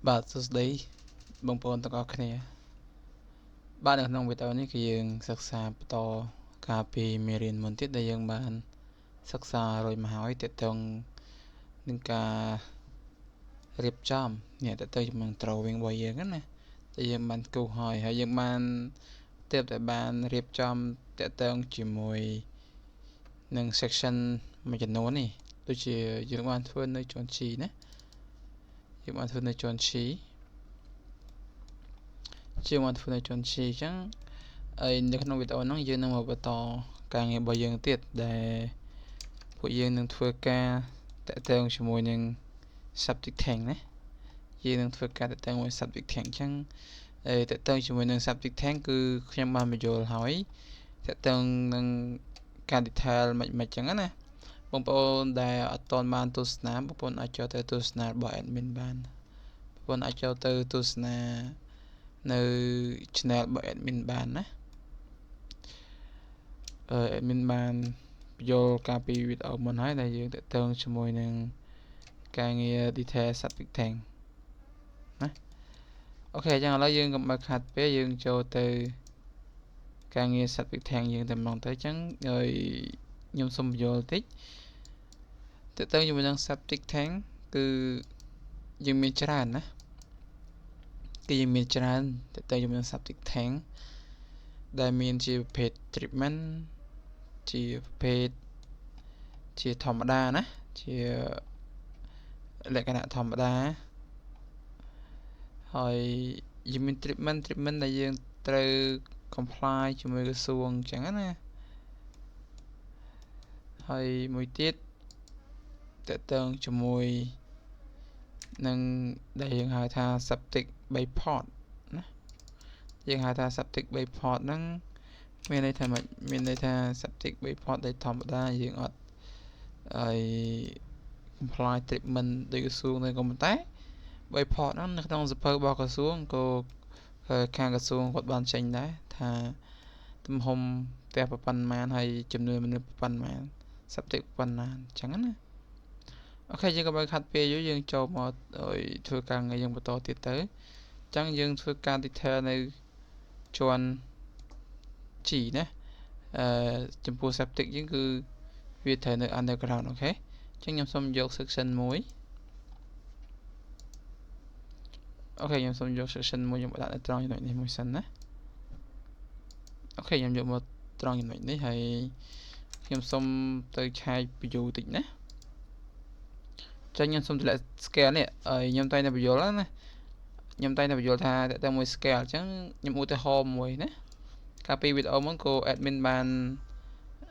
បាទសួស្តីបងប្អូនទាំងអស់គ្នាបាទនៅក្នុងវីដេអូនេះគឺយើងសិក្សាបន្តកាលពីមេរៀនមុនទៀតដែលយើងបានសិក្សារួចមកហើយទាក់ទងនឹងការរៀបចំនេះទាក់ទងជាមួយនឹង drawing របស់យើងណាដែលយើងបានគូសហើយហើយយើងបានទើបតែបានរៀបចំទាក់ទងជាមួយនឹង section មួយចំនួននេះដូចជាយើងបានធ្វើនៅជាន់ G ណាយើងបានធ្វើនៅជាន់ G ជាបានធ្វើនៅជាន់ G អញ្ចឹងហើយនៅក្នុងវីដេអូហ្នឹងយើងនឹងមកបន្តការងាររបស់យើងទៀតដែលពួកយើងនឹងធ្វើការតាក់ទងជាមួយនឹង septic tank ណាយើងនឹងធ្វើការតាក់ទងមួយ septic tank អញ្ចឹងតាក់ទងជាមួយនឹង septic tank គឺខ្ញុំបានបញ្យល់ហើយតាក់ទងនឹងការ detail មិនមិនអញ្ចឹងណាបងប្អូនដែលអត់ទាន់បានទស្សនាបងប្អូនអាចចូលទៅទស្សនារបស់ admin បានបងប្អូនអាចចូលទៅទស្សនានៅ channel របស់ admin បានណាអឺ admin បានយល់កាលពីវីដេអូមុនហើយដែលយើងតាក់ទងជាមួយនឹងការងារ detail septic tank ណា OK អញ្ចឹងឥឡូវយើងកុំឲ្យខាត់ពេលយើងចូលទៅការងារ septic tank យើងតែម្ដងទៅអញ្ចឹងហើយខ្ញុំសូមបញ្យល់តិចតើតើជាមួយនឹង septic tank គឺយើងមានច្រើនណាគឺយើងមានច្រើនតើតើជាមួយនឹង septic tank ដែលមានជាប្រភេទ treatment ជាប្រភេទជាធម្មតាណាជាលក្ខណៈធម្មតាហើយយើងមាន treatment ដែលយើងត្រូវ comply ជាមួយក្រសួងអញ្ចឹងណាហើយមួយទៀតតកតងជាមួយនឹងដែលយើងហៅថា septic 3 port ណាយើងហៅថា septic 3 port ហ្នឹងមានន័យថាម៉េចមានន័យថា septic 3 port ដែលធម្មតាយើងអត់ហើយ comply treatment ដោយក្រសួងនៅក៏ប៉ុន្តែ3 port ហ្នឹងនៅក្នុងសភៅរបស់ក្រសួងក៏ខាងក្រសួងគាត់បានចេញដែរថាទំហំផ្ទះប៉ុន្មានហើយចំនួនមនុស្សប៉ុន្មាន septic ប៉ុន្មានអញ្ចឹងណា OK យើងកុំឲ្យខាត់ពេលយូរយើងចូលមកឲ្យធ្វើការងារយើងបន្តទៀតទៅអញ្ចឹងយើងធ្វើការ detail នៅជាន់ G ណាអឺចំពោះ septic យើងគឺវាត្រូវនៅ underground OK អញ្ចឹងខ្ញុំសូមយក section 1 OK ខ្ញុំសូមយក section 1ខ្ញុំដាក់នៅត្រង់ចំណុចនេះមួយសិនណា OK ខ្ញុំយកមកត្រង់ចំណុចនេះហើយខ្ញុំសូមទៅឆែក view តិចណាចឹងខ្ញុំសូមទម្លាក់ scale នេះហើយខ្ញុំតែងតែបញ្យល់ណាខ្ញុំតែងតែបញ្យល់ថាតើមួយ scale អញ្ចឹងខ្ញុំឧទាហរណ៍មួយណាកាលពីវីដេអូមុនក៏ admin បាន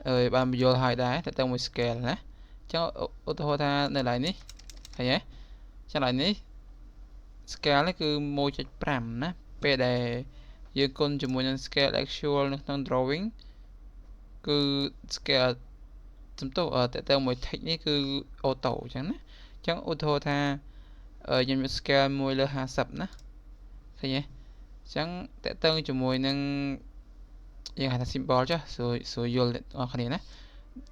អើយបានបញ្យល់ហើយដែរតើមួយ scale ណាអញ្ចឹងឧទាហរណ៍ថានៅកន្លែងនេះឃើញទេចឹងកន្លែងនេះ scale នេះគឺ 1.5 ណាពេលដែលយើងគុណជាមួយនឹង scale actual នៅក្នុង drawing គឺ scale សំទោសតើតើមួយ text នេះគឺ auto អញ្ចឹងណាអញ្ចឹងឧទាហរណ៍ថាខ្ញុំយក scale 1លើ50ណាឃើញទេអញ្ចឹងតើតើជាមួយនឹងយើងហៅថា symbol ចុះស្រួលស្រួលយល់អ្នកនរគ្នាណា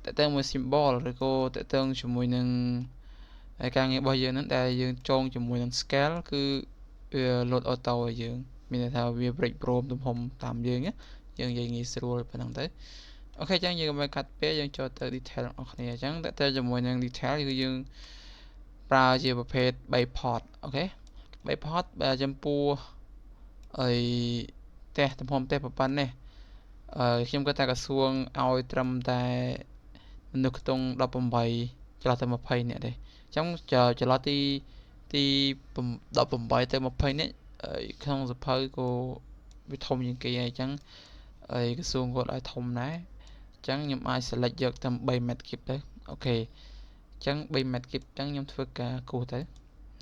តើតើមួយ symbol ឬក៏តើតើជាមួយនឹងការងាររបស់យើងហ្នឹងដែលយើងចងជាមួយនឹង scale គឺវា load auto ឲ្យយើងមានន័យថាវា break ព្រមទំហំតាមយើងយើងនិយាយងាយស្រួលប៉ុណ្ណឹងទៅ OK អញ្ចឹងយើងកុំឲ្យកាត់ពេលយើងចូលទៅ detail របស់គ្នាអញ្ចឹងតើតើជាមួយនឹង detail គឺយើងប្រើជាប្រភេទ3 port OK 3 port បើចំពោះអីផ្ទះទំហំផ្ទះប៉ុណ្ណេះអឺខ្ញុំគិតថាក្រសួងឲ្យត្រឹមតែមនុស្សខ្ទង់18ចន្លោះទៅ20នាក់ទេអញ្ចឹងចន្លោះទីទី18ទៅ20នាក់ក្នុងសភៅក៏វាធំជាងគេហើយអញ្ចឹងហើយក្រសួងគាត់ឲ្យធំដែរអញ្ចឹងខ្ញុំអាច select យកតែ3ម៉ែត្រគីបទៅ OK អញ្ចឹង3ម៉ែត្រគីបអញ្ចឹងខ្ញុំធ្វើការគូសទៅ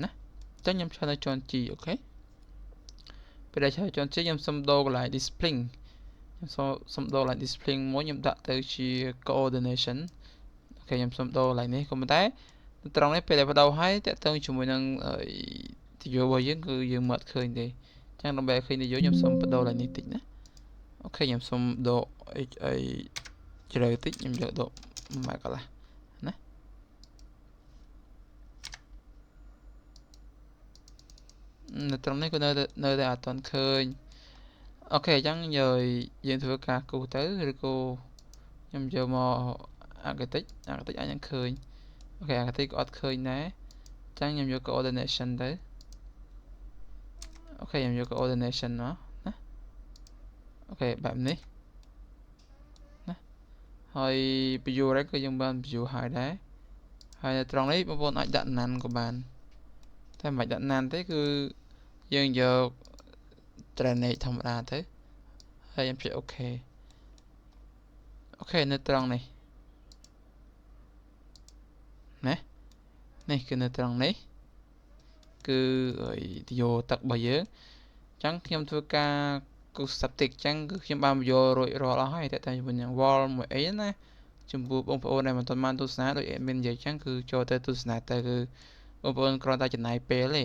ណាអញ្ចឹងខ្ញុំឆ្លនៅជាន់ G OK ពេលដែលឆ្លជាន់ G ខ្ញុំសុំដូរកន្លែង display ខ្ញុំសុំដូរកន្លែង display មួយខ្ញុំដាក់ទៅជា coordination OK ខ្ញុំសុំដូរកន្លែងនេះក៏ប៉ុន្តែត្រង់នេះពេលដែលបដូរហើយតើតើជាមួយនឹងទយោរបស់យើងគឺយើងមើលឃើញទេអញ្ចឹងដើម្បីឲ្យឃើញទយោខ្ញុំសុំបដូរកន្លែងនេះតិចណា OK ខ្ញុំសុំដកអីជ្រៅតិចខ្ញុំយកដក1ម៉ែត្រកន្លះណា នៅត្រង់នេះក៏នៅនៅតែអត់ទាន់ឃើញ OK អញ្ចឹងយើងធ្វើការគូសទៅឬក៏ខ្ញុំយកមក architect architect អាចនឹងឃើញ OK architect ក៏អត់ឃើញដែរអញ្ចឹងខ្ញុំយក coordination ទៅ OK ខ្ញុំយក coordination មកណា OK បែបនេះណាហើយ view រ៉េក៏យើងបាន view ហើយដែរហើយនៅត្រង់នេះបងប្អូនអាចដាក់ none ក៏បានតែមិនបាច់ដាក់ none ទេគឺយើងយក drainage ធម្មតាទៅហើយខ្ញុំចុច OK OK នៅត្រង់នេះណានេះគឺនៅត្រង់នេះគឺយកទឹករបស់យើងអញ្ចឹងខ្ញុំធ្វើការគូស septic អញ្ចឹងគឺខ្ញុំបានយករួចរាល់អស់ហើយតែតែជាមួយនឹង wall មួយអីណាចំពោះបងប្អូនដែលមិនទាន់បានទស្សនាដូច admin និយាយអញ្ចឹងគឺចូលទៅទស្សនាទៅគឺបងប្អូនគ្រាន់តែចំណាយពេលទេ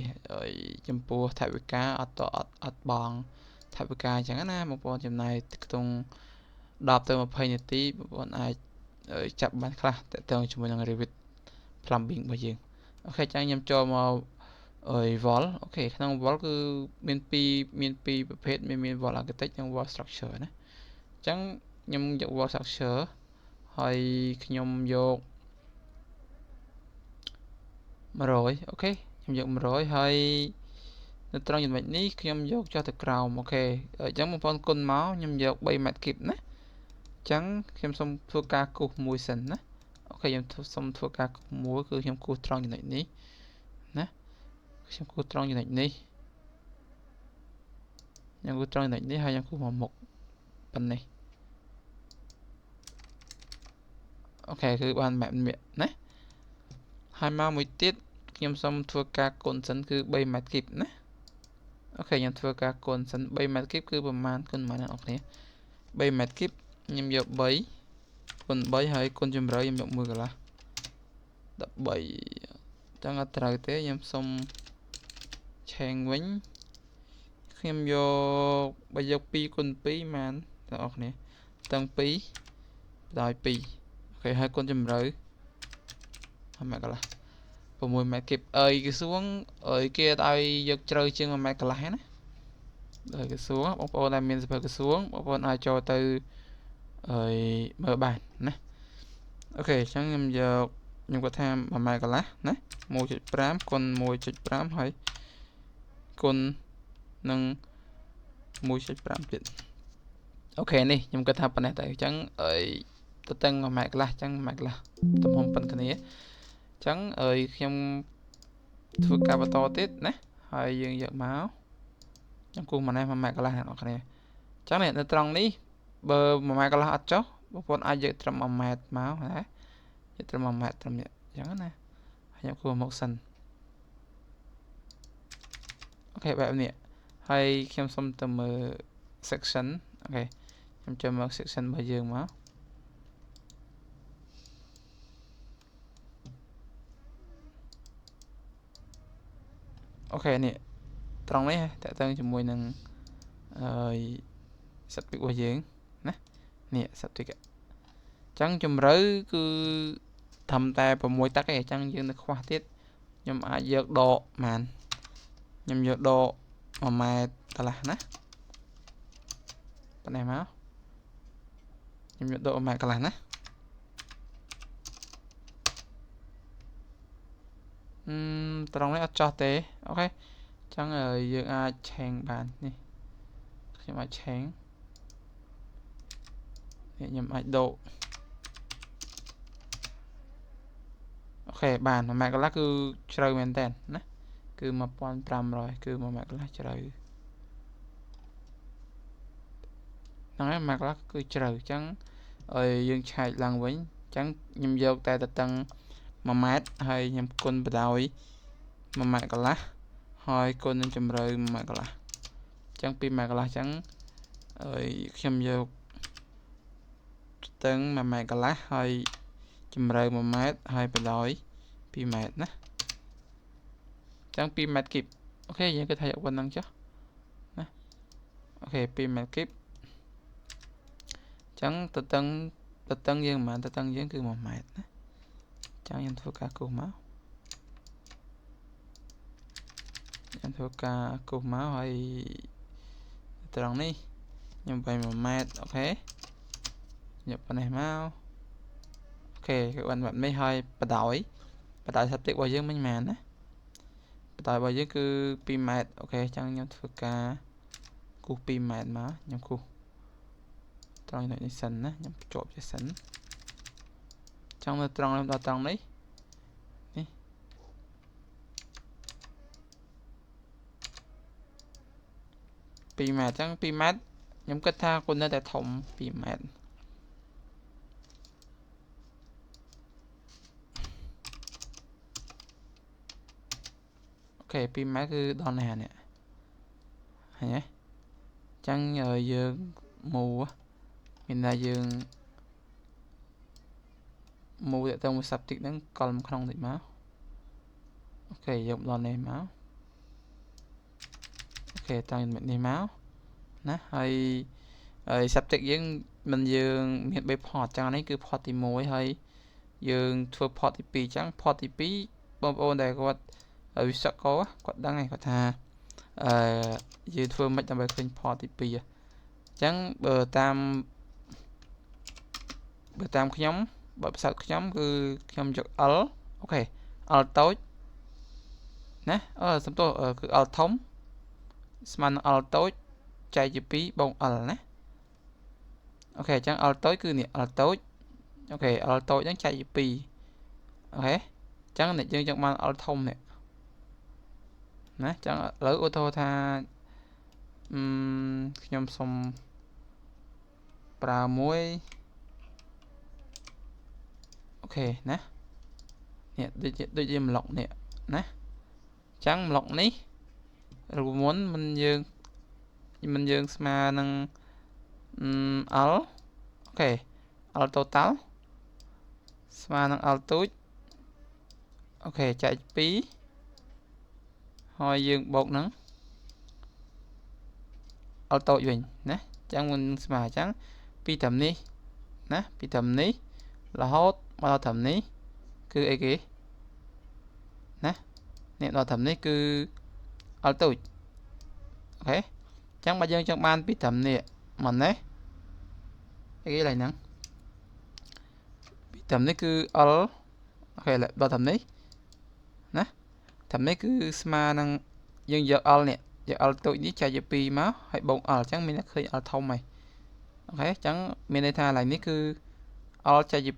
ចំពោះថវិកាអត់អត់អត់បងថវិកាអញ្ចឹងណាបងប្អូនចំណាយខ្ទង់10ទៅ20នាទីបងប្អូនអាចចាប់បានខ្លះតទៅជាមួយនឹង Revit plumbing របស់យើង OK ចឹងខ្ញុំចូលមកអើយ wall OK ក្នុង wall គឺមានពីរមានពីរប្រភេទមានមាន wall architect និង wall structure ណាអញ្ចឹងខ្ញុំយក wall structure ហើយខ្ញុំយក100 OK ខ្ញុំយក100ហើយនៅត្រង់ចំណុចនេះខ្ញុំយកចុះទៅក្រោម OK អញ្ចឹងបងប្អូនគុណមកខ្ញុំយក3ម៉ែត្រគីបណាអញ្ចឹងខ្ញុំសូមធ្វើការគូសមួយសិនណា OK ខ្ញុំសូមធ្វើការគូសមួយគឺខ្ញុំគូសត្រង់ចំណុចនេះណាខ្ញុំគូសត្រង់ចំណុចនេះខ្ញុំគូសត្រង់ចំណុចនេះហើយខ្ញុំគូសមកមុខប៉ុណ្ណេះ OK គឺបានបែបនេះណាហើយមកមួយទៀតខ្ញុំសូមធ្វើការគុណសិនគឺ3ម៉ែត្រគីបណា OK ខ្ញុំធ្វើការគុណសិន3ម៉ែត្រគីបគឺប្រមាណគុណប៉ុន្មានអ្នកនរគ្នា3ម៉ែត្រគីបខ្ញុំយក3គុណ3ហើយគុណជម្រៅខ្ញុំយក1កន្លះ13ចឹងអត់ត្រូវទេខ្ញុំសុំឆេងវិញខ្ញុំយកបើយក2គុណ2ម៉ានទាំងអស់គ្នាទាំង2ដោយ2 OK ហើយគុណជម្រៅហើយម៉ែត្រកន្លះ6ម៉ែត្រគីបអើយក្រសួងអើយគេឲ្យយកជ្រៅជាង1ម៉ែត្រកន្លះណាដោយក្រសួងបងប្អូនដែលមានសភៅក្រសួងបងប្អូនអាចចូលទៅអើយមើលបានណា OK អញ្ចឹងខ្ញុំយកខ្ញុំគាត់ថា1ម៉ែត្រកន្លះណា1.5គុណ1.5ហើយគុណនឹង1.5ទៀត OK នេះខ្ញុំគិតថាប៉ុណ្ណេះទៅអញ្ចឹងអើយទៅតឹង1ម៉ែត្រកន្លះអញ្ចឹង1ម៉ែត្រកន្លះទំហំប៉ុនគ្នាអញ្ចឹងអើយខ្ញុំធ្វើការបន្តទៀតណាហើយយើងយកមកខ្ញុំគូសម៉ានេះ1ម៉ែត្រកន្លះអ្នកនរគ្នាអញ្ចឹងនេះនៅត្រង់នេះបើ1ម៉ែត្រកន្លះអត់ចុះបងប្អូនអាចយកត្រឹម1ម៉ែត្រមកណាយកត្រឹម1ម៉ែត្រត្រឹមនេះអញ្ចឹងណាហើយខ្ញុំគូសមកសិន OK បែបនេះហើយខ្ញុំសុំទៅមើល section OK ខ្ញុំចូលមក section របស់យើងមក OK នេះត្រង់នេះតើតើជាមួយនឹងអឺ septic របស់យើងណានេះ septic អញ្ចឹងជម្រៅគឺត្រឹមតែ6ទឹកឯងអញ្ចឹងយើងនៅខ្វះទៀតខ្ញុំអាចយកដកបានខ្ញុំយកដក1ម៉ែត្រកន្លះណាប៉ុណ្ណេះមកខ្ញុំយកដក1ម៉ែត្រកន្លះណាអឺត្រង់នេះអត់ចោះទេ OK អញ្ចឹងយើងអាចឆេងបាននេះខ្ញុំអាចឆេងនេះខ្ញុំអាចដក OK បាន1ម៉ែត្រកន្លះគឺជ្រៅមែនតើណាគឺ1500គឺ1ម៉ែត្រកន្លះជ្រៅហ្នឹងហើយ1ម៉ែត្រកន្លះគឺជ្រៅអញ្ចឹងឲ្យយើងឆែកឡើងវិញអញ្ចឹងខ្ញុំយកតែតតឹង1ម៉ែត្រហើយខ្ញុំគុណបដោយ1ម៉ែត្រកន្លះហើយគុណនឹងជម្រៅ1ម៉ែត្រកន្លះអញ្ចឹង2ម៉ែត្រកន្លះអញ្ចឹងហើយខ្ញុំយកតឹង1ម៉ែត្រកន្លះហើយជម្រៅ1ម៉ែត្រហើយបដោយ2ម៉ែត្រណាអញ្ចឹង2ម៉ែត្រគីប OK យើងគិតថាយកប៉ុណ្ណឹងចុះណា OK 2ម៉ែត្រគីបអញ្ចឹងទៅតឹងទៅតឹងយើងប្រហែលទៅតឹងយើងគឺ1ម៉ែត្រណាអញ្ចឹងខ្ញុំធ្វើការគូសមក ខ្ញុំធ្វើការគូសមកហើយត្រង់នេះខ្ញុំវាយ1ម៉ែត្រ OK ខ្ញុំប៉ុណ្ណេះមក OK គឺបានបែបនេះហើយបដោយ septic របស់យើងមិញមែនណាបដោយរបស់យើងគឺ2ម៉ែត្រ OK អញ្ចឹងខ្ញុំធ្វើការគូស2ម៉ែត្រមកខ្ញុំគូសត្រង់ចំណុចនេះសិនណាខ្ញុំភ្ជាប់ជាសិនចង់នៅត្រង់នេះដល់ត្រង់នេះនេះ2ម៉ែត្រអញ្ចឹង2ម៉ែត្រខ្ញុំគិតថាគួរនៅតែធំ2ម៉ែត្រ OK 2ម៉ែត្រគឺដល់នេះនេះឃើញទេអញ្ចឹងយើងមូមានថាយើងមូទៅមួយ septic ហ្នឹងកលមកក្នុងតិចមក OK យកដល់នេះមក OK តាំងនេះមកណាហើយហើយ septic យើងមិនយើងមាន3 port ចឹងនេះគឺ port ទី1ហើយយើងធ្វើ port ទី2ចឹង port ទី2បងប្អូនដែលគាត់វិស្វករគាត់ដឹងហើយគាត់ថាអឺយើងធ្វើមិនដើម្បីឃើញ port ទី2អញ្ចឹងបើតាមខ្ញុំបើផ្សោតខ្ញុំគឺខ្ញុំយក L OK L តូចណាអឺសំទោសគឺ L ធំស្មើនឹង L តូចចែកជា2បូក L ណា OK អញ្ចឹង L តូចគឺនេះ L តូច OK L តូចហ្នឹងចែកជា2 OK អញ្ចឹងនេះយើងចង់បាន L ធំនេះណាអញ្ចឹងឥឡូវឧទាហរណ៍ថាអឺខ្ញុំសុំប្រើមួយ OK ណានេះដូចជាប្លុកនេះណាអញ្ចឹងប្លុកនេះរូបមន្តមិនយើងស្មើនឹង L OK L total ស្មើនឹង L តូច OK ចែក2ហើយយើងបូកនឹង L តូចវិញណាអញ្ចឹងមិនស្មើអញ្ចឹងពីត្រឹមនេះណាពីត្រឹមនេះរហូតមកដល់ត្រឹមនេះគឺអីគេណានេះដល់ត្រឹមនេះគឺ L តូច OK អញ្ចឹងបើយើងចង់បានពីត្រឹមនេះមកនេះអីគេឡើយហ្នឹងពីត្រឹមនេះគឺ L OK ដល់ត្រឹមនេះណាត្រឹមនេះគឺស្មើនឹងយើងយក L នេះយក L តូចនេះចែកជា2មកហើយបូក L អញ្ចឹងមានតែឃើញ L ធំហើយ OK អញ្ចឹងមានន័យថាឡើយនេះគឺ L ចែកជា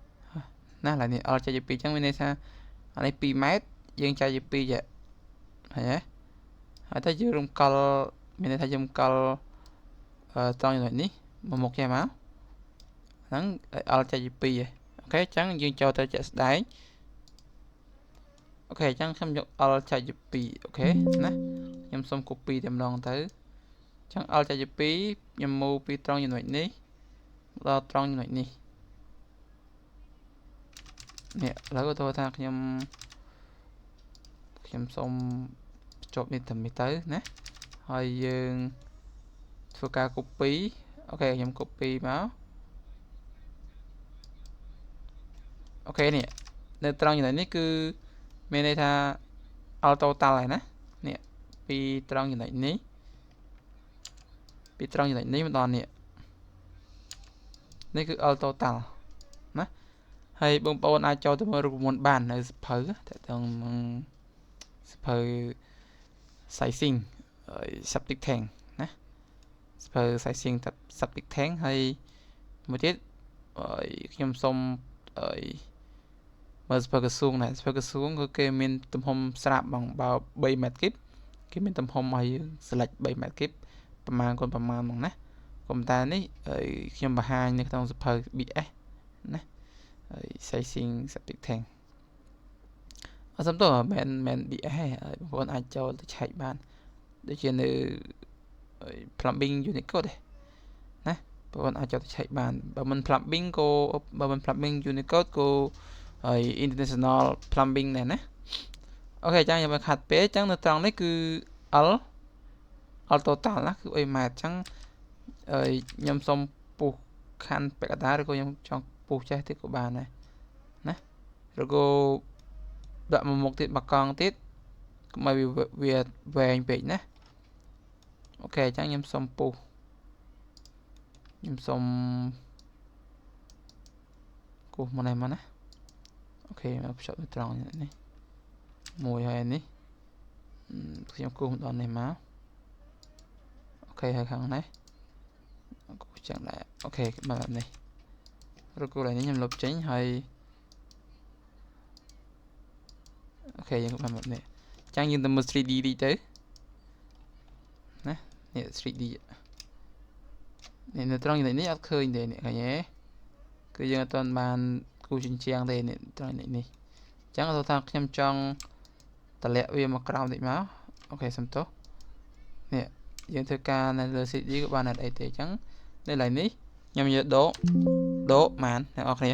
2ណាឡើយនេះ L ចែកជា2អញ្ចឹងមានន័យថាអានេះ2ម៉ែត្រយើងចែកជា2ចេះឃើញទេហើយតែយើងរំកលមានន័យថាយើងរំកលត្រង់ចំណុចនេះមកមុខចេះមកហ្នឹង L ចែកជា2ហ៎ OK អញ្ចឹងយើងចូលទៅជាក់ស្ដែង OK អញ្ចឹងខ្ញុំយក L ចែកជា2 OK ណាខ្ញុំសូម copy តែម្ដងទៅអញ្ចឹង L ចែកជា2ខ្ញុំមូពីត្រង់ចំណុចនេះដល់ត្រង់ចំណុចនេះនេះឥឡូវឧទាហរណ៍ថាខ្ញុំសូមភ្ជាប់នេះទៅនេះទៅណាហើយយើងធ្វើការ copy OK ខ្ញុំ copy មក OK នេះនៅត្រង់ចំណុចនេះគឺមានន័យថា L total ហើយណានេះពីត្រង់ចំណុចនេះពីត្រង់ចំណុចនេះមកដល់នេះនេះគឺ L total ណាហើយបងប្អូនអាចចូលទៅមើលរូបមន្តបាននៅសភៅតើតងសភៅ sizing septic tank ណាសភៅ sizing septic tank ហើយមួយទៀតខ្ញុំសូមមើលសភៅក្រសួងដែរសភៅក្រសួងគឺគេមានទំហំស្រាប់បងបើ3ម៉ែត្រគីបគេមានទំហំឲ្យយើង select 3ម៉ែត្រគីបប្រមាណគុណប្រមាណហ្មងណាក៏ប៉ុន្តែនេះខ្ញុំបង្ហាញនៅក្នុងសភៅ BS ណាហើយ sizing septic tank អត់សំទោសមិន BS ទេបងប្អូនអាចចូលទៅឆែកបានដូចជានៅ plumbing Unicode ទេណាបងប្អូនអាចចូលទៅឆែកបានបើមិន plumbing ក៏បើមិន plumbing Unicode ក៏ហើយ international plumbing ដែរណា OK អញ្ចឹងខ្ញុំឲ្យខាត់ពេកអញ្ចឹងនៅត្រង់នេះគឺ L L total ណាគឺ3ម៉ែត្រអញ្ចឹងហើយខ្ញុំសូមពុះខណ្ឌពាក់កណ្ដាលឬក៏ខ្ញុំចង់ពុះចេះទៀតក៏បានដែរណាឬក៏ដាក់មកមុខទៀតមួយកង់ទៀត កុំឲ្យវាវែងពេកណាOK អញ្ចឹងខ្ញុំសុំពុះខ្ញុំសុំគូសមកនេះមកណាOK មកភ្ជាប់ទៅត្រង់នេះមួយហើយនេះខ្ញុំគូសមកដល់នេះមក OK ហើយខាងនេះគូសចឹងដែរ OK មកបែបនេះឬគូនេះខ្ញុំលុបចេញហើយ OK យើងបានបែបនេះចឹងយើងទៅមើល 3D តិចទៅណានេះ 3D នេះនៅត្រង់ចំណុចនេះអត់ឃើញទេនេះឃើញទេគឺយើងអត់ទាន់បានគូសជញ្ជាំងទេនេះត្រង់ចំណុចនេះអញ្ចឹងថាខ្ញុំចង់តម្លាក់វាមកក្រោមតិចមក OK សុំទោសនេះយើងធ្វើការនៅលើ 3D ក៏បានអត់អីទេអញ្ចឹងនៅឡើយនេះខ្ញុំយកដកដកម៉ានអ្នកនរគ្នា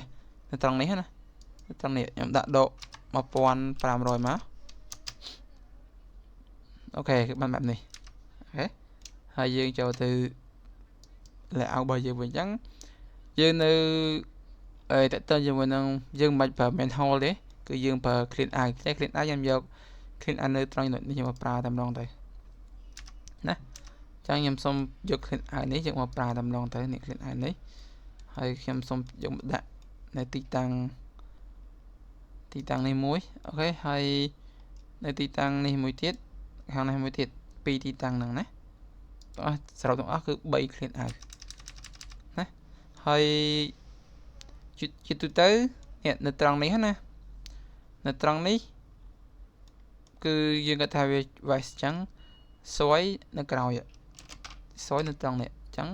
នៅត្រង់នេះណានៅត្រង់នេះខ្ញុំដាក់ដក1500មក OK គឺបានបែបនេះOK ហើយយើងចូលទៅ layout របស់យើងវិញអញ្ចឹងយើងនៅអីតើតើជាមួយនឹងយើងមិនបាច់ប្រើ manhole ទេគឺយើងប្រើ clean out តែ clean out ខ្ញុំយក clean out នៅត្រង់ចំណុចនេះខ្ញុំមកប្រើតែម្ដងទៅណាចឹងខ្ញុំសូមយក clean out នេះយកមកប្រើតែម្ដងទៅនេះ clean out នេះហើយខ្ញុំសូមយកមកដាក់នៅទីតាំងទីតាំងនេះមួយ OK ហើយនៅទីតាំងនេះមួយទៀតខាងនេះមួយទៀតពីរទីតាំងហ្នឹងណាទាំងអស់សរុបទាំងអស់គឺ3 clean out ណាហើយជាទូទៅនេះនៅត្រង់នេះណានៅត្រង់នេះគឺយើងគាត់ថាវា waste ចឹងសយនៅក្រោយសយនៅត្រង់នេះអញ្ចឹង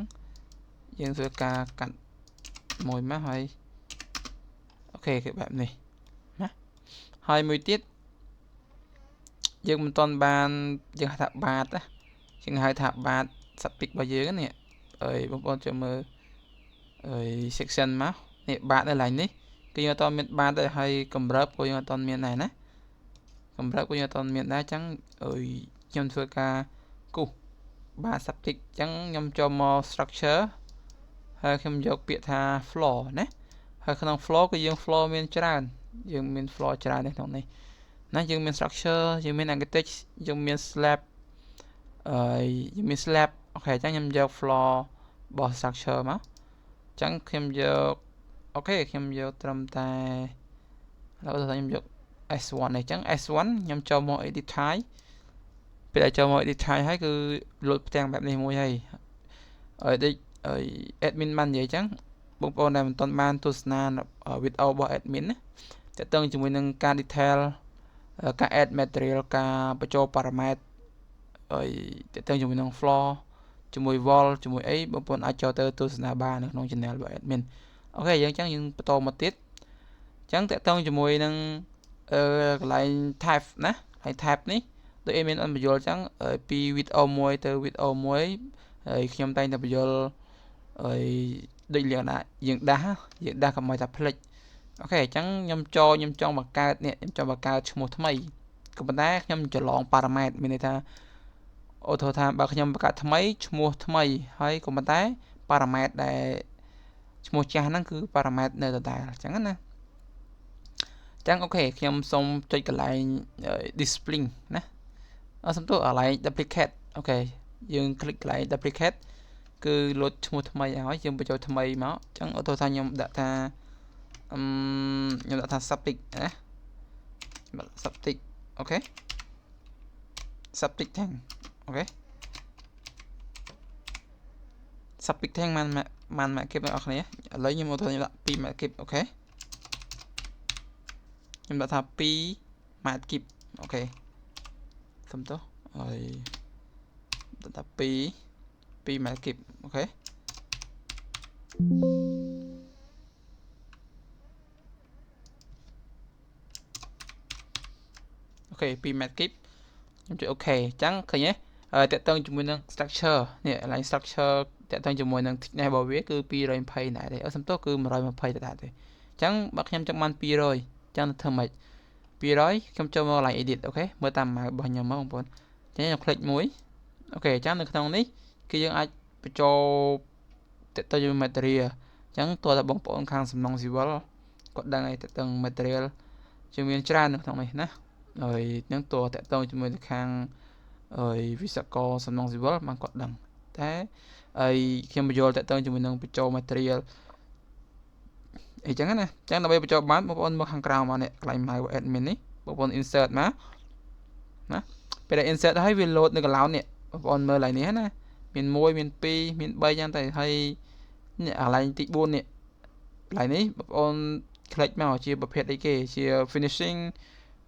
យើងធ្វើការកាត់មួយមកហើយ OK គឺបែបនេះណាហើយមួយទៀតយើងមិនទាន់បានយើងហៅថាបាតណាយើងហៅថាបាត septic របស់យើងនេះអើយបងប្អូនចូលមើលអើយ section មកនេះបាតនៅកន្លែងនេះគឺយើងអត់មានបាតទេហើយកម្រើបក៏យើងអត់មានដែរណាកម្រើបក៏យើងអត់មានដែរអញ្ចឹងអើយខ្ញុំធ្វើការគូសបាត septic អញ្ចឹងខ្ញុំចូលមក structure ហើយខ្ញុំយកពាក្យថា floor ណាហើយក្នុង floor គឺយើង floor មានច្រើនយើងមាន floor ច្រើននៅក្នុងនេះណាយើងមាន structure យើងមាន architect យើងមាន slab អឺយើងមាន slab OK អញ្ចឹងខ្ញុំយក floor របស់ structure មកអញ្ចឹងខ្ញុំយក OK ខ្ញុំយកត្រឹមតែឥឡូវខ្ញុំយក S1 នេះអញ្ចឹង S1 ខ្ញុំចូលមក edit type ពេលដែលចូលមក edit type ហើយគឺលោតផ្ទាំងបែបនេះមួយហើយហើយដូចហើយ admin បាននិយាយអញ្ចឹងបងប្អូនដែលមិនទាន់បានទស្សនាវីដេអូរបស់ admin ណាតើតើជាមួយនឹងការ detail ការ add material ការបញ្ចូល parameter ហើយតើតើជាមួយនឹង floor ជាមួយ wall ជាមួយអីបងប្អូនអាចចូលទៅទស្សនាបាននៅក្នុង channel របស់ admin OK យើងអញ្ចឹងយើងបន្តមកទៀតអញ្ចឹងតើតើជាមួយនឹងអឺកន្លែង type ណាកន្លែង type នេះដូច admin អត់បញ្យល់អញ្ចឹងពីវីដេអូមួយទៅវីដេអូមួយហើយខ្ញុំតែងតែបញ្យល់ហើយដូចលក្ខណៈយើងដាស់យើងដាស់កុំឲ្យថាភ្លេច OK អញ្ចឹងខ្ញុំចូលខ្ញុំចង់បង្កើតនេះខ្ញុំចង់បង្កើតឈ្មោះថ្មីក៏ប៉ុន្តែខ្ញុំច្រឡង parameter មានន័យថាឧទាហរណ៍ថាបើខ្ញុំបង្កើតថ្មីឈ្មោះថ្មីហើយក៏ប៉ុន្តែ parameter ដែលឈ្មោះចាស់ហ្នឹងគឺ parameter នៅដដែលអញ្ចឹងណាអញ្ចឹង OK ខ្ញុំសូមចុចកន្លែង display ណាអត់សំទោសកន្លែង duplicate OK យើង click កន្លែង duplicate គឺលោតឈ្មោះថ្មីឲ្យយើងបញ្ចូលថ្មីមកអញ្ចឹងឧទាហរណ៍ថាខ្ញុំដាក់ថាអឺខ្ញុំដាក់ថា septic ណា septic OK septic tank OK septic tank បានបានម៉ែត្រគីបអ្នកនរគ្នាឥឡូវខ្ញុំឧទាហរណ៍ខ្ញុំដាក់2ម៉ែត្រគីប OK ខ្ញុំដាក់ថា2ម៉ែត្រគីប OK សុំទោសហើយដាក់ថា2 2ម៉ែត្រគីប OK OK 2ម៉ែត្រគីបខ្ញុំចុច OK អញ្ចឹងឃើញទេហើយតកតងជាមួយនឹង structure នេះកន្លែង structure តកតងជាមួយនឹង thickness របស់វាគឺ220ដែរទេអឺសំទោសគឺ120ដដែលទេអញ្ចឹងបើខ្ញុំចង់បាន200អញ្ចឹងធ្វើម៉េច200ខ្ញុំចូលមកកន្លែង edit OK មើលតាម mouse របស់ខ្ញុំមកបងប្អូនអញ្ចឹងខ្ញុំ click មួយ OK អញ្ចឹងនៅក្នុងនេះគឺយើងអាចបញ្ចូលតទៅជាមួយ material អញ្ចឹងតើតើបងប្អូនខាងសំណង់ civil គាត់ដឹងអីទៅទាំង material ជាមានច្រើននៅក្នុងនេះណា ហើយនឹងតតាក់ទងជាមួយទៅខាងហើយវិស្វករសំណង់ស៊ីវិលបានគាត់ដឹងតែហើយខ្ញុំបញ្យល់តាក់ទងជាមួយនឹងបញ្ចូល material អីចឹងណា។ចឹងដើម្បីបញ្ចូលបានបងប្អូនមកខាងក្រៅមកនេះកន្លែង mouse admin នេះបងប្អូន insert មកណាពេលដែល insert ហើយវា load នៅកន្លោននេះបងប្អូនមើលកន្លែងនេះណាមាន1មាន2មាន3ចឹងទៅហើយនេះកន្លែងទី4នេះកន្លែងនេះបងប្អូន click មកជាប្រភេទអីគេជា finishing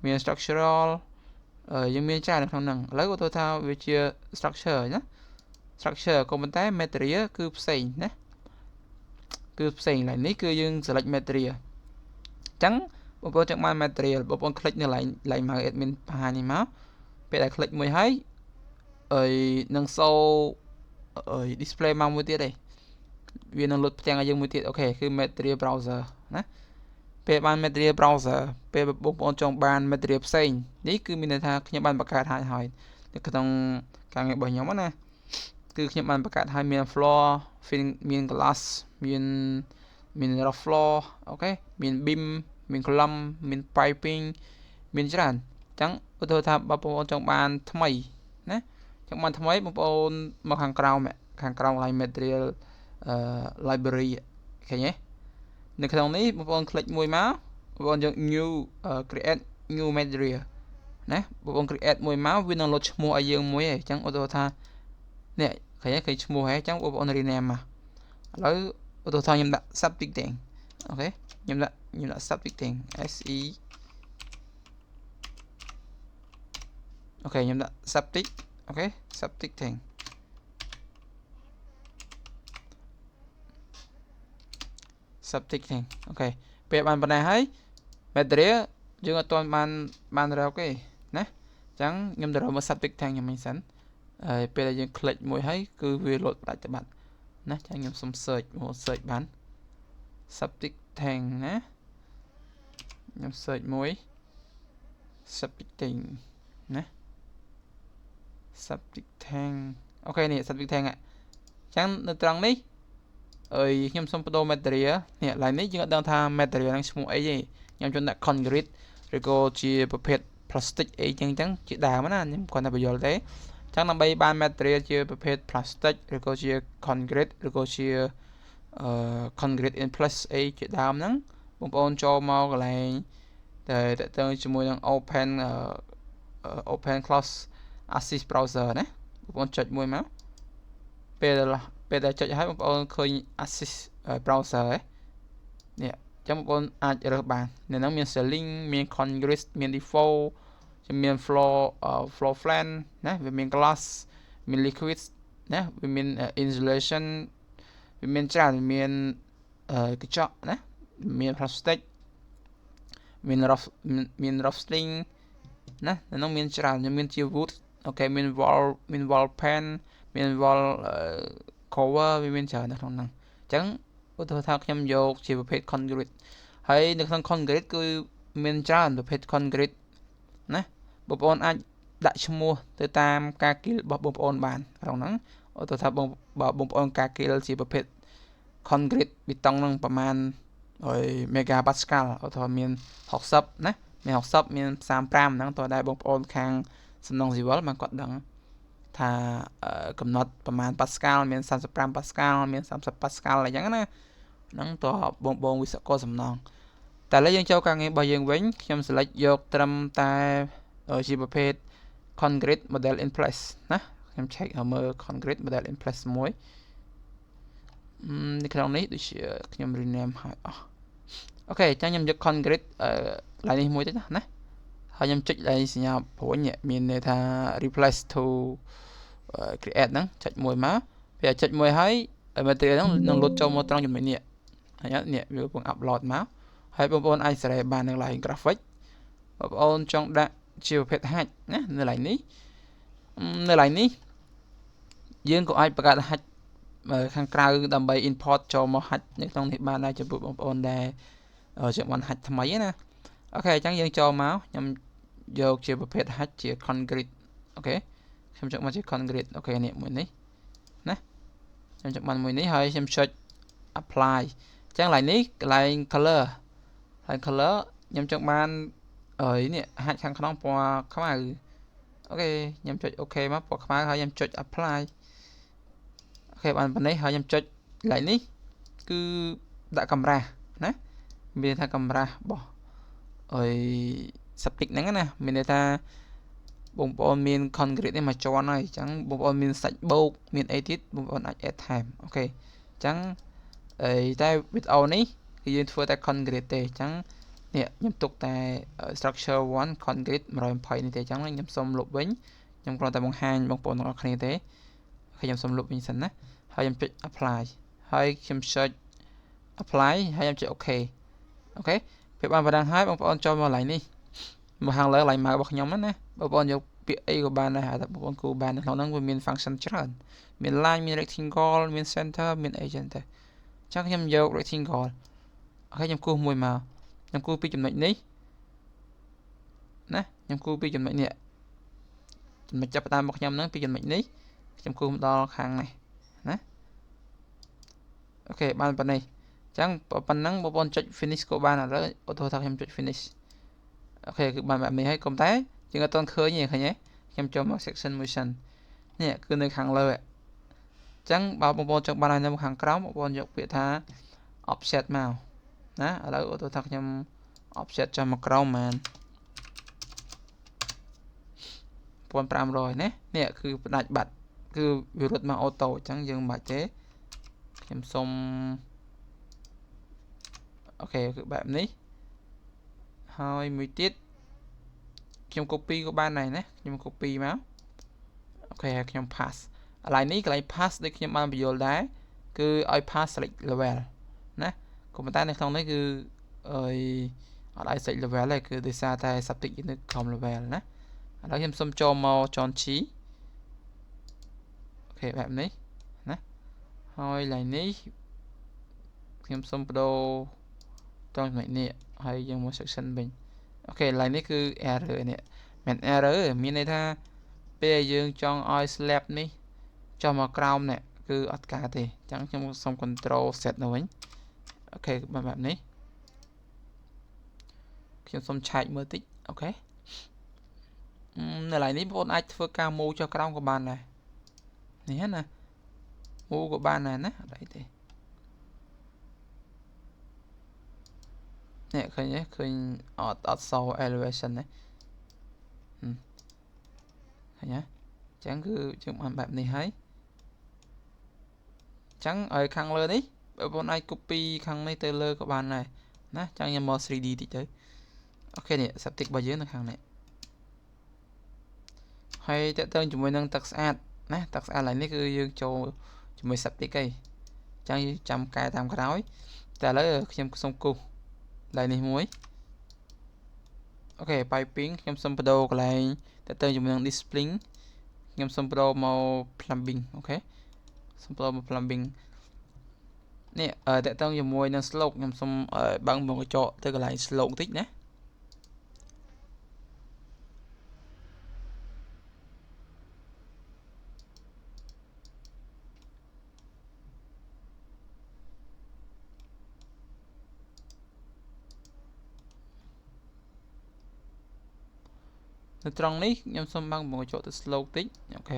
មាន structural យើងមានច្រើននៅក្នុងហ្នឹងឥឡូវឧទាហរណ៍ថាវាជា structure ណា structure ក៏ប៉ុន្តែ material គឺផ្សេងណាគឺផ្សេងឡើយនេះគឺយើង select material អញ្ចឹងបងប្អូនចង់បាន material បងប្អូន click នៅកន្លែងកន្លែង mouse admin បង្ហាញនេះមកពេលដែល click មួយហើយអីនឹង show អី display មកមួយទៀតឯងវានឹងលុតផ្ទាំងឲ្យយើងមួយទៀត OK គឺ material browser ណាពេលបាន material browser ពេលបងប្អូនចង់បាន material ផ្សេងនេះគឺមានន័យថាខ្ញុំបានបង្កើតហើយហើយនៅក្នុងការងាររបស់ខ្ញុំណាគឺខ្ញុំបានបង្កើតឲ្យមាន floor មាន glass មានមាន rough floor OK មាន beam មាន column មាន piping មានច្រើនអញ្ចឹងឧទាហរណ៍ថាបើបងប្អូនចង់បានថ្មីណាចង់បានថ្មីបងប្អូនមកខាងក្រោមខាងក្រោមកន្លែង material library ឃើញទេនៅក្នុងនេះបងប្អូន click មួយមកបងប្អូនយក new create new material ណាបងប្អូន create មួយមកវានឹងលោតឈ្មោះឲ្យយើងមួយឯងអញ្ចឹងឧទាហរណ៍ថានេះឃើញទេឃើញឈ្មោះហ៎អញ្ចឹងបងប្អូន rename មកឥឡូវឧទាហរណ៍ថាខ្ញុំដាក់ septic tank OK ខ្ញុំដាក់ septic tank S E OK ខ្ញុំដាក់ septic OK septic tank septic tank OK ពេលបានប៉ុណ្ណេះហើយ material យើងអត់ទាន់បានបានរកទេណាអញ្ចឹងខ្ញុំទៅរកមើល septic tank ខ្ញុំមិញសិនហើយពេលដែលយើង click មួយហើយគឺវាលោតផ្ដាច់ទៅបាត់ណាចឹងខ្ញុំសុំ search មក search បាន septic tank ណាខ្ញុំ search មួយ septic tank ណា septic tank OK នេះ septic tank អញ្ចឹងនៅត្រង់នេះអើយខ្ញុំសុំបដូរ material នេះឡើយនេះយើងអត់ដឹងថា material ហ្នឹងឈ្មោះអីទេខ្ញុំចង់ដាក់ concrete ឬក៏ជាប្រភេទ plastic អីចឹងចឹងជាដើមណាខ្ញុំគ្រាន់តែបញ្យល់ទេចឹងដើម្បីបាន material ជាប្រភេទ plastic ឬក៏ជា concrete ឬក៏ជាអឺ concrete in place អីជាដើមហ្នឹងបងប្អូនចូលមកកន្លែងតែតទៅជាមួយនឹង open open close assist browser ណាបងប្អូនចុចមួយមកពេលពេលដែលចុចហើយបងប្អូនឃើញ assist browser ហ៎នេះអញ្ចឹងបងប្អូនអាចរើសបាននៅហ្នឹងមាន ceiling មាន concrete មាន default មាន floor floor plan ណាវាមាន glass មាន liquid ណាវាមាន insulation វាមានច្រើនវាមានកញ្ចក់ណាមាន plastic មាន rough មាន rough string ណានៅនោះមានច្រើនមានជា wood OK មាន wall មាន wall pan មាន wall cover វាមានច្រើននៅក្នុងហ្នឹងអញ្ចឹងឧទាហរណ៍ថាខ្ញុំយកជាប្រភេទ concrete ហើយនៅក្នុង concrete គឺមានច្រើនប្រភេទ concrete ណាបងប្អូនអាចដាក់ឈ្មោះទៅតាមការគិលរបស់បងប្អូនបានក្នុងហ្នឹងឧទាហរណ៍ថាបងបើបងប្អូនការគិលជាប្រភេទ concrete បេតុងហ្នឹងប្រហែលហើយ mega pascal ឧទាហរណ៍មាន60ណាមាន60មាន35ហ្នឹងតើដែរបងប្អូនខាងសំណង់ស៊ីវិលបានគាត់ដឹងថាកំណត់ប្រមាណ pascal មាន35 pascal មាន30 pascal អីចឹងណាហ្នឹងតើបងបងវិស្វករសំណង់តែឥឡូវយើងចូលការងាររបស់យើងវិញខ្ញុំ select យកត្រឹមតែជាប្រភេទ concrete model in place ណាខ្ញុំ check មើល concrete model in place មួយនៅក្នុងនេះដូចជាខ្ញុំ rename ហើយអស់ OK អញ្ចឹងខ្ញុំយក concrete កន្លែងនេះមួយទៅណាហើយខ្ញុំចុចកន្លែងសញ្ញាព្រួញមានន័យថា replace to create ហ្នឹងចុចមួយមកពេលចុចមួយហើយ material ហ្នឹងនឹងលោតចូលមកត្រង់ចំណុចនេះហើយនេះវាកំពុង upload មកហើយបងប្អូនអាចសេរីបាននៅកន្លែង graphic បងប្អូនចង់ដាក់ជាប្រភេទ hatch ណានៅកន្លែងនេះនៅកន្លែងនេះយើងក៏អាចបង្កើត hatch ខាងក្រៅដើម្បី import ចូលមក hatch នៅក្នុងនេះបានដែរចំពោះបងប្អូនដែលចង់បាន hatch ថ្មីណា OK អញ្ចឹងយើងចូលមកខ្ញុំយកជាប្រភេទ hatch ជា concrete OK ខ្ញុំចង់មកជា concrete OK នេះមួយនេះណាខ្ញុំចង់បានមួយនេះហើយខ្ញុំចុច apply អញ្ចឹងកន្លែងនេះកន្លែង color ហើយ color ខ្ញុំចង់បាន អើយនេះហាច់ខាងក្នុងពណ៌ខ្មៅ OK ខ្ញុំចុច OK មកពណ៌ខ្មៅហើយខ្ញុំចុច apply OK បានប៉ុណ្ណេះហើយខ្ញុំចុចកន្លែងនេះគឺដាក់កម្រាស់ណាមានថាកម្រាស់របស់អី septic ហ្នឹងណាមានន័យថាបងប្អូនមាន concrete នេះមួយជាន់ហើយអញ្ចឹងបងប្អូនមានសាច់បោកមានអីទៀតបងប្អូនអាច add ថែម OK អញ្ចឹងអីតែវីដេអូនេះគឺយើងធ្វើតែ concrete ទេអញ្ចឹងនេះខ្ញុំទុកតែ structure 1 concrete 120នេះទេអញ្ចឹងខ្ញុំសូមលុបវិញខ្ញុំគ្រាន់តែបង្ហាញបងប្អូនទាំងអស់គ្នាទេខ្ញុំសូមលុបវិញសិនណាហើយខ្ញុំចុច apply ហើយខ្ញុំចុច apply ហើយខ្ញុំចុច OK OK ពេលបានប៉ុណ្ណឹងហើយបងប្អូនចូលមកកន្លែងនេះមកខាងលើកន្លែង mouse របស់ខ្ញុំណាបងប្អូនយកពាក្យអីក៏បានដែរតែបងប្អូនគូបាននៅក្នុងហ្នឹងវាមាន function ច្រើនមាន line មាន rectangle មាន center មានអីចឹងទៅអញ្ចឹងខ្ញុំយក rectangle OK ខ្ញុំគូសមួយមកខ្ញុំគូសពីចំណុចនេះណាខ្ញុំគូសពីចំណុចនេះចំណុចចាប់ផ្ដើមរបស់ខ្ញុំហ្នឹងពីចំណុចនេះខ្ញុំគូសមកដល់ខាងនេះណា OK បានប៉ុណ្ណេះអញ្ចឹងប៉ុណ្ណឹងបងប្អូនចុច finish ក៏បានឥឡូវឧទាហរណ៍ថាខ្ញុំចុច finish OK គឺបានបែបនេះហើយកុំតែយើងអត់ទាន់ឃើញទេឃើញទេខ្ញុំចូលមក section មួយសិននេះគឺនៅខាងលើអញ្ចឹងបើបងប្អូនចង់បានឲ្យនៅខាងក្រោមបងប្អូនយកពាក្យថា offset មកណាឥឡូវឧទាហរណ៍ថាខ្ញុំ offset ចុះមកក្រោមមែន1500ណានេះគឺផ្ដាច់បាត់គឺវារត់មក auto អញ្ចឹងយើងមិនបាច់ទេខ្ញុំសុំ OK គឺបែបនេះហើយមួយទៀតខ្ញុំ copy ក៏បានដែរណាខ្ញុំ copy មក OK ហើយខ្ញុំ paste កន្លែងនេះកន្លែង paste ដូចខ្ញុំបានបញ្យល់ដែរគឺឲ្យ paste select level ណាក៏ប៉ុន្តែនៅក្នុងនេះគឺអីអត់ឲ្យ select level ទេគឺដោយសារតែ septic នៅក្រោម level ណាឥឡូវខ្ញុំសុំចូលមក John G OK បែបនេះណាហើយកន្លែងនេះខ្ញុំសុំបដូរត្រង់ចំណុចនេះហើយយើងមក section វិញ OK កន្លែងនេះគឺ error នេះមិន error មានន័យថាពេលយើងចង់ឲ្យ slab នេះចុះមកក្រោមនេះគឺអត់កើតទេអញ្ចឹងខ្ញុំសុំ control Z នៅវិញ OK បែបនេះខ្ញុំសុំឆែកមើលតិច OK នៅកន្លែងនេះបងប្អូនអាចធ្វើការ move ចុះក្រោមក៏បានដែរនេះណា move ក៏បានដែរណាអត់អីទេនេះឃើញទេឃើញអត់អត់ show elevation ទេឃើញទេអញ្ចឹងគឺយើងបានបែបនេះហើយអញ្ចឹងឲ្យខាងលើនេះបងប្អូនអាច copy ខាងនេះទៅលើក៏បានដែរណាចឹងខ្ញុំមក 3D តិចទៅ OK នេះ septic របស់យើងនៅខាងនេះហើយតើតើជាមួយនឹងទឹកស្អាតណាទឹកស្អាតឡើយនេះគឺយើងចូលជាមួយ septic ឯងចឹងយើងចាំកែតាមក្រោយតែឥឡូវខ្ញុំសុំគូសកន្លែងនេះមួយ OK piping ខ្ញុំសុំបដូរកន្លែងតើតើជាមួយនឹង discipline ខ្ញុំសុំបដូរមក plumbing OK សុំបដូរមក plumbing នេះតើតើជាមួយនឹង slope ខ្ញុំសុំបើកមកកញ្ចក់ទៅកន្លែង slope តិចណានៅត្រង់នេះខ្ញុំសូមបើកមកកញ្ចក់ទៅ slope តិច OK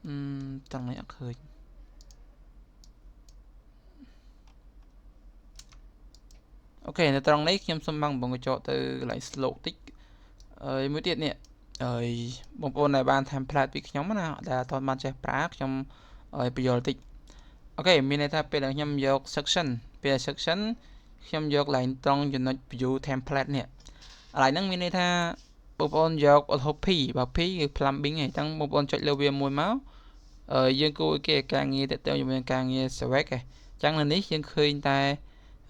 អឺត្រង់នេះអត់ឃើញ OK នៅត្រង់នេះខ្ញុំសូមបើកបងកញ្ចក់ទៅកន្លែង slope តិចហើយមួយទៀតនេះហើយបងប្អូនដែលបាន template ពីខ្ញុំណាដែលអត់បានចេះប្រើខ្ញុំឲ្យបញ្យល់តិច OK មានន័យថាពេលដែលខ្ញុំយក section ពេល section ខ្ញុំយកកន្លែងត្រង់ចំណុច view template នេះកន្លែងហ្នឹងមានន័យថាបងប្អូនយកឧទាហរណ៍ P បើ P គឺ plumbing ឯងអញ្ចឹងបងប្អូនចុចលើវាមួយមកយើងគួរគេការងារទៅជាមួយនឹងការងារ sewage ឯងអញ្ចឹងនៅនេះយើងឃើញតែ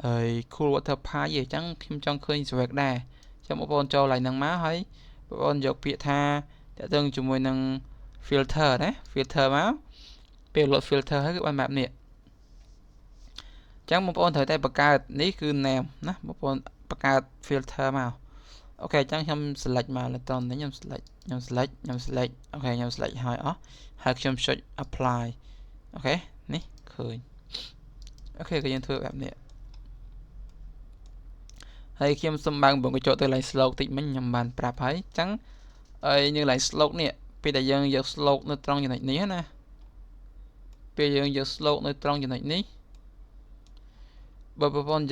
ហើយ cool water pipe ឯងអញ្ចឹងខ្ញុំចង់ឃើញ sewage ដែរអញ្ចឹងបងប្អូនចូលកន្លែងហ្នឹងមកហើយបងប្អូនយកពាក្យថាតើតើជាមួយនឹង filter ណា filter មកពេល load filter ហើយគឺបានបែបនេះអញ្ចឹងបងប្អូនត្រូវតែបង្កើតនេះគឺ name ណាបងប្អូនបង្កើត filter មក OK អញ្ចឹងខ្ញុំ select មកលើតនេះខ្ញុំ select ខ្ញុំ select ខ្ញុំ select OK ខ្ញុំ select ហើយអស់ហើយខ្ញុំចុច apply OK នេះឃើញ OK ក៏យើងធ្វើបែបនេះ ហើយខ្ញុំសូមបើកបងកញ្ចក់ទៅ line slope តិចមិញខ្ញុំបានប្រាប់ហើយអញ្ចឹងហើយនៅ line slope នេះពេលដែលយើងយក slope នៅត្រង់ចំណុចនេះណាពេលយើងយក slope នៅត្រង់ចំណុចនេះបើប្រព័ន្ធ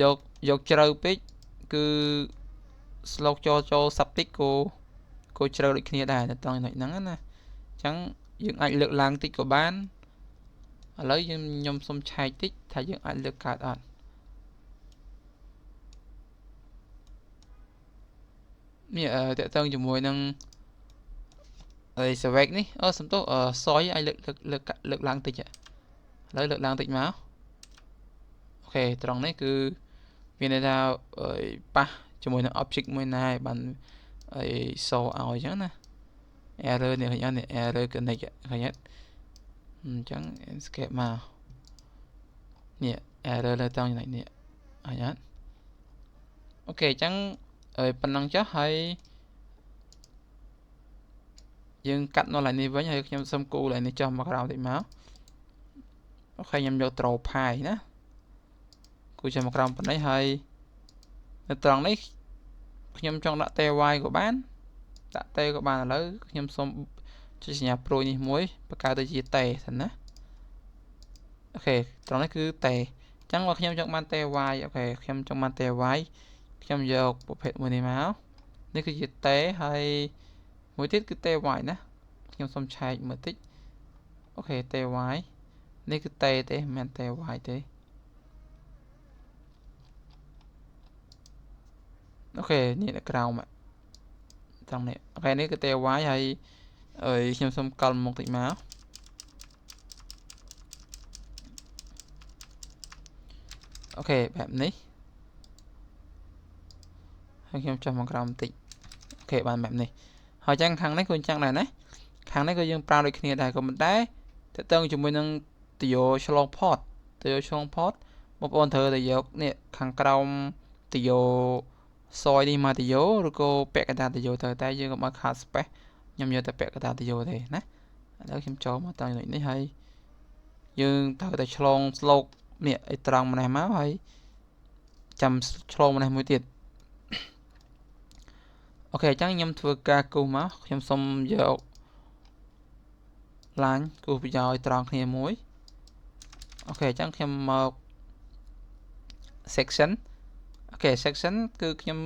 យកជ្រៅពេកគឺ slope ចូលចូលសាប់តិចក៏ក៏ជ្រៅដូចគ្នាដែរនៅត្រង់ចំណុចហ្នឹងណាអញ្ចឹងយើងអាចលើកឡើងតិចក៏បានឥឡូវយើងខ្ញុំសុំឆែកតិចថាយើងអាចលើកកើតអត់នេះតកតងជាមួយនឹងអី select នេះអូសំទោសសយអាចលើកលើកលើកឡើងតិចឥឡូវលើកឡើងតិចមក OK ត្រង់នេះគឺមានន័យថាប៉ះជាមួយនឹង object មួយណាឲ្យបានអីសឲ្យអញ្ចឹងណា error នេះឃើញអត់នេះ error connect ឃើញអត់អញ្ចឹង escape មកនេះ error លើត្រង់ចំណុចនេះឃើញអត់ OK អញ្ចឹងហើយប៉ុណ្ណឹងចុះហើយយើងកាត់នៅឡើយនេះវិញហើយខ្ញុំសុំគូឡើយនេះចុះមកក្រោមតិចមក OK ខ្ញុំយក draw pie ណាគូចុះមកក្រោមប៉ុណ្ណេះហើយនៅត្រង់នេះខ្ញុំចង់ដាក់ ty ក៏បានដាក់ t ក៏បានឥឡូវខ្ញុំសុំចុចសញ្ញាព្រួយនេះមួយបង្កើតទៅជា t សិនណា OK ត្រង់នេះគឺ t អញ្ចឹងបើខ្ញុំចង់បាន ty OK ខ្ញុំចង់បាន ty ខ្ញុំយកប្រភេទមួយនេះមកនេះគឺជា t ហើយមួយទៀតគឺ ty ណាខ្ញុំសុំឆែកមើលតិច OK ty នេះគឺ t ទេមិនមែន ty ទេ OK នេះនៅក្រោមត្រង់នេះ OK នេះគឺ ty ហើយអើយខ្ញុំសុំកលមុខតិចមក OK បែបនេះហើយខ្ញុំចុះមកក្រោមបន្តិច OK បានបែបនេះហើយចឹងខាងនេះក៏អញ្ចឹងដែរណាខាងនេះក៏យើងប្រើដូចគ្នាដែរក៏ប៉ុន្តែតើតើជាមួយនឹងទយោឆ្លងផតទយោឆ្លងផតបងប្អូនត្រូវតែយកនេះខាងក្រោមទយោសយនេះមកទយោឬក៏ពាក់កណ្ដាលទយោទៅតែយើងកុំឲ្យខាត space ខ្ញុំយកតែពាក់កណ្ដាលទយោទេណាឥឡូវខ្ញុំចូលមកតាមចំណុចនេះហើយយើងត្រូវតែឆ្លង slope នេះឲ្យត្រង់ម្នេះមកហើយចាំឆ្លងម្នេះមួយទៀត OK អញ្ចឹងខ្ញុំធ្វើការគូសមកខ្ញុំសុំយក line គូសប្រយោឲ្យត្រង់គ្នាមួយ OK អញ្ចឹងខ្ញុំមក section OK section គឺខ្ញុំ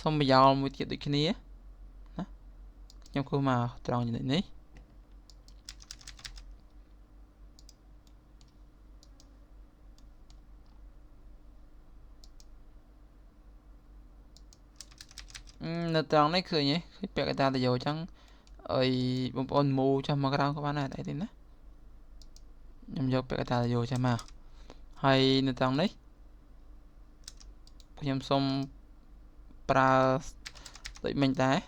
សុំប្រយោលមួយទៀតដូចគ្នាណាខ្ញុំគូសមកត្រង់ចំណុចនេះនៅត្រង់នេះឃើញទេឃើញពាក់កណ្ដាលតយោអញ្ចឹងអីបងប្អូនមូចុះមកក្រោមក៏បានដែរអីទេណាខ្ញុំយកពាក់កណ្ដាលតយោចាំមកហើយនៅត្រង់នេះខ្ញុំសុំប្រើដូចមិញដែរ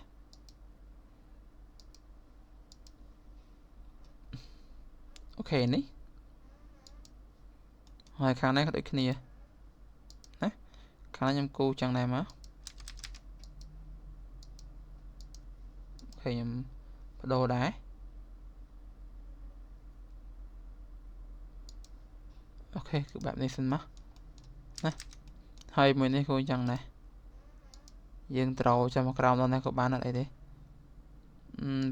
OK នេះហើយខាងនេះក៏ដូចគ្នាណាខាងនេះខ្ញុំគូចឹងដែរមក OK ខ្ញុំបដូរដែរ OK គឺបែបនេះសិនមកណាហើយមួយនេះក៏អញ្ចឹងដែរយើងត្រូវចាំមកក្រោមដល់នេះក៏បានអត់អីទេ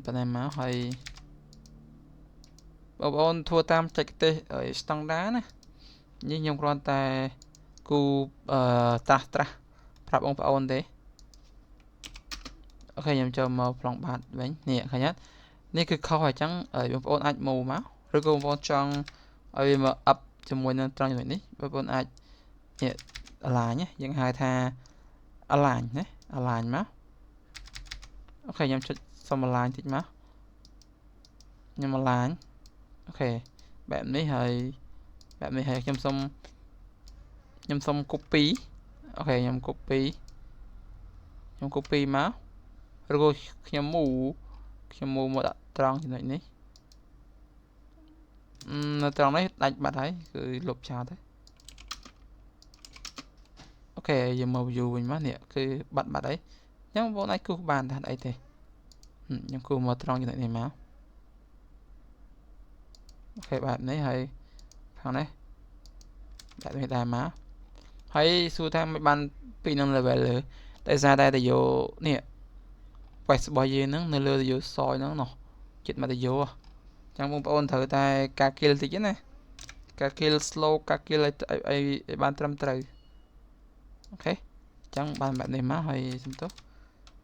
ប៉ុណ្ណេះមកហើយបងប្អូនធ្វើតាមបច្ចេកទេសស្តង់ដាណានេះខ្ញុំគ្រាន់តែគូត្រាស់ត្រាស់ប្រាប់បងប្អូនទេ OK ខ្ញុំចូលមកប្លង់បាតវិញនេះឃើញអត់នេះគឺខុសអញ្ចឹងបងប្អូនអាចមូមកឬក៏បងប្អូនចង់ឲ្យវាមក up ជាមួយនឹងត្រង់ចំណុចនេះបងប្អូនអាចនេះ align យើងហៅថា align ណា align មក OK ខ្ញុំចុចសុំ align តិចមកខ្ញុំ align OK បែបនេះហើយបែបនេះហើយខ្ញុំសុំ copy OK ខ្ញុំ copy ខ្ញុំ copy មកឬក៏ខ្ញុំមូមកដាក់ត្រង់ចំណុចនេះនៅត្រង់នេះដាច់បាត់ហើយគឺលុបចោលទៅ OK យើងមក view វិញមកនេះគឺបាត់ហើយអញ្ចឹងបងអាចគូសបានតែអីទេខ្ញុំគូសមកត្រង់ចំណុចនេះមក OK បែបនេះហើយខាងនេះបែបនេះដែរមក ហើយសួរថាមិនបានពីនឹង level លើដោយសារតែតយោនេះ west របស់យើងហ្នឹងនៅលើតយោសយហ្នឹងណោះចិត្តមកតយោចឹងបងប្អូនត្រូវតែការគិលតិចណាការគិល slow ការគិលឲ្យឲ្យបានត្រឹមត្រូវ OK ចឹងបានបែបនេះមកហើយសំទោស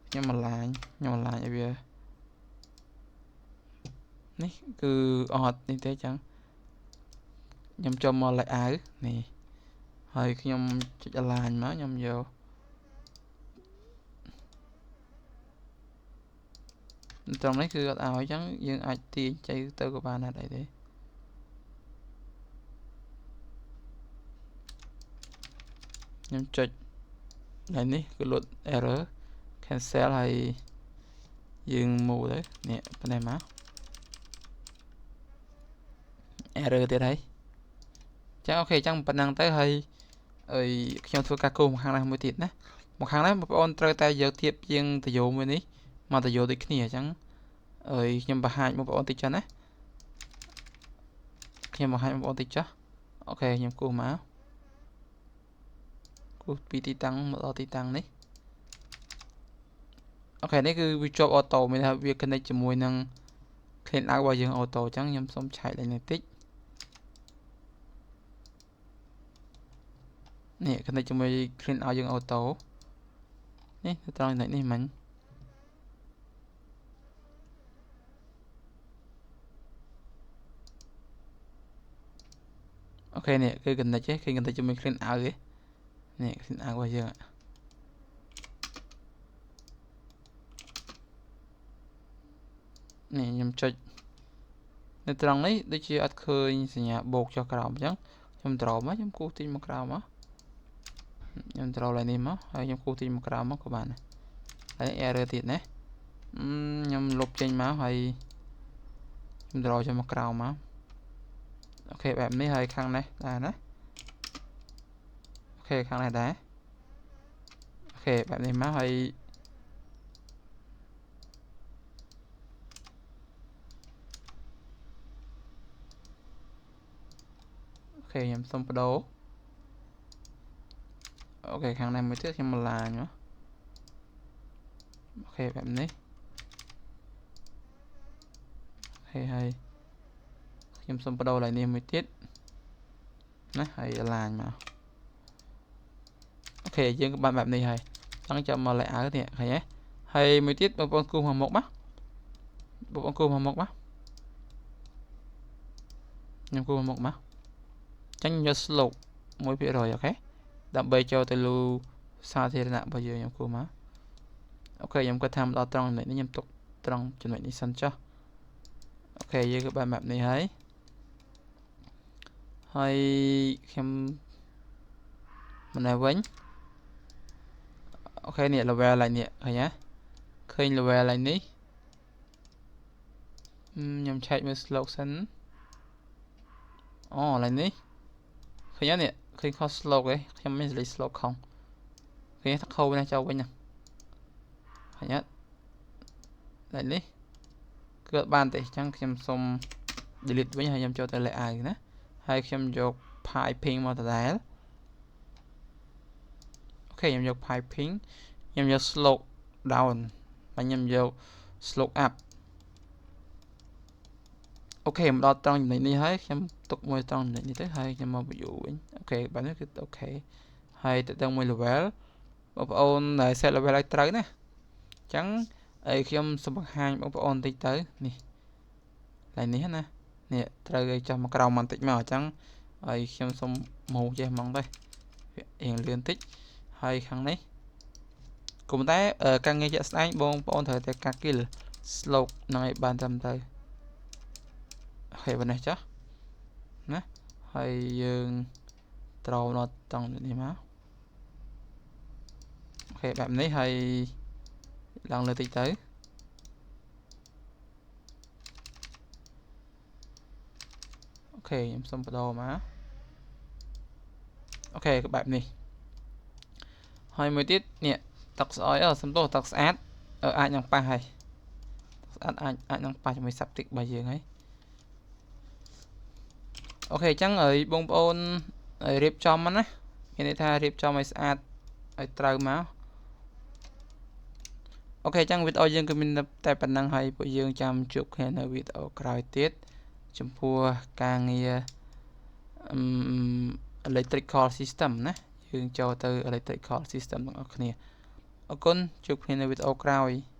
ខ្ញុំបន្លាញខ្ញុំបន្លាញឲ្យវានេះគឺអត់នេះទេចឹងខ្ញុំចូលមក layout នេះហើយខ្ញុំចុច align មកខ្ញុំយកត្រង់នេះគឺអត់ឲ្យអញ្ចឹងយើងអាចទាញចៃទៅក៏បានដែរអីទេខ្ញុំចុចហើយនេះគឺលោត error cancel ហើយយើង move ទៅនេះប៉ុណ្ណេះមក error ទៀតហើយចឹង OK ចឹងប៉ុណ្ណឹងទៅហើយអីខ្ញុំធ្វើការគូសមកខាងនេះមួយទៀតណាមកខាងនេះបងប្អូនត្រូវតែយកធៀបជាងតយោមួយនេះមកតយោដូចគ្នាអញ្ចឹងអើយខ្ញុំបង្ហាញបងប្អូនតិចចុះណាខ្ញុំបង្ហាញបងប្អូនតិចចុះ OK ខ្ញុំគូសមកគូសពីទីតាំងមកដល់ទីតាំងនេះ OK នេះគឺវាជាប់ auto មានថាវា connect ជាមួយនឹង clean out របស់យើង auto អញ្ចឹងខ្ញុំសូមឆែកឡើងនេះតិចនេះ connect ជាមួយ clean out យើង auto នេះទៅត្រង់ចំណុចនេះមិញ OK នេះគឺ connect ទេឃើញ connect ជាមួយ clean out ទេនេះ clean out របស់យើងនេះខ្ញុំចុចនៅត្រង់នេះដូចជាអត់ឃើញសញ្ញាបូកចុះក្រោមអញ្ចឹងខ្ញុំត្រមកខ្ញុំគូសទីមកក្រោមមកខ្ញុំត្រឡើងនេះមកហើយខ្ញុំគូសទីមកក្រោមមកក៏បានដែរហើយ error ទៀតណាខ្ញុំលុបចេញមកហើយខ្ញុំត្រចូលមកក្រោមមក OK បែបនេះហើយខាងនេះដែរណា OK ខាងនេះដែរ OK បែបនេះមកហើយ OK ខ្ញុំសូមបដូរ OK ខាងនេះមួយទៀតខ្ញុំបន្លាញមក OK បែបនេះ OK ហើយខ្ញុំសូមបដូរឡើងនេះមួយទៀតណាហើយឡាញមក OK យើងក៏បានបែបនេះហើយចង់ចាំមក layout នេះឃើញទេហើយមួយទៀតបងប្អូនគូសមកមុខមកបងប្អូនគូសមកមុខមកខ្ញុំគូសមកមុខមកចឹងយក slope 1% OK ដើម្បីចូលទៅលូសាធារណៈរបស់យើងខ្ញុំគូសមក OK ខ្ញុំគាត់ថាមកដល់ត្រង់ចំណុចនេះខ្ញុំទុកត្រង់ចំណុចនេះសិនចុះ OK យើងក៏បានបែបនេះហើយហើយខ្ញុំម្នេះវិញ OK នេះ level ឡើងនេះឃើញទេឃើញ level ឡើងនេះខ្ញុំឆែកមើល slope សិនអូឡើងនេះឃើញទេនេះឃើញខុស slope ឯងខ្ញុំមិន select slope ខុសឃើញថាខូណាចូលវិញណាឃើញអត់ឡើងនេះគឺអត់បានទេអញ្ចឹងខ្ញុំសុំ delete វិញហើយខ្ញុំចូលទៅ layout ណាហើយខ្ញុំយក piping មកដដែល OK ខ្ញុំយក piping ខ្ញុំយក slope down ហើយខ្ញុំយក slope up OK មកដល់ត្រង់ចំណុចនេះហើយខ្ញុំទុកមួយត្រង់ចំណុចនេះទៅហើយខ្ញុំមក view វិញ OK បែបនេះគឺ OK ហើយទៅដល់មួយ level បងប្អូនដែល set level ឲ្យត្រូវណាអញ្ចឹងហើយខ្ញុំសូមបង្ហាញបងប្អូនតិចទៅនេះឡើយនេះណានេះត្រូវឲ្យចុះមកក្រោមបន្តិចមកអញ្ចឹងហើយខ្ញុំសូមម៉ូចេះហ្មងទៅរៀងលឿនតិចហើយខាងនេះគុំតែការងារជាក់ស្ដែងបងប្អូនត្រូវតែការគិល slope នឹងឲ្យបានត្រឹមត្រូវ OK ប៉ុណ្ណេះចុះណាហើយយើងត្រូវដល់ត្រង់នេះមក OK បែបនេះហើយឡើងលើតិចទៅ OK ខ្ញុំសុំបដូរមក OK ក៏បែបនេះហើយមួយទៀតនេះទឹកស្អុយអឺសំទោសទឹកស្អាតអាចនឹងប៉ះហើយទឹកស្អាតអាចអាចនឹងប៉ះជាមួយ septic របស់យើងហើយ OK អញ្ចឹងឲ្យបងប្អូនរៀបចំណា មានន័យថារៀបចំឲ្យស្អាតឲ្យត្រូវមក okay ចឹងវីដេអូយើងគឺមានតែប៉ុណ្ណឹងហើយពួកយើងចាំជួបគ្នានៅវីដេអូក្រោយទៀតចំពោះការងារអឺ electrical system ណាយើងចូលទៅ electrical system ទាំងអស់គ្នាអរគុណជួបគ្នានៅវីដេអូក្រោយ។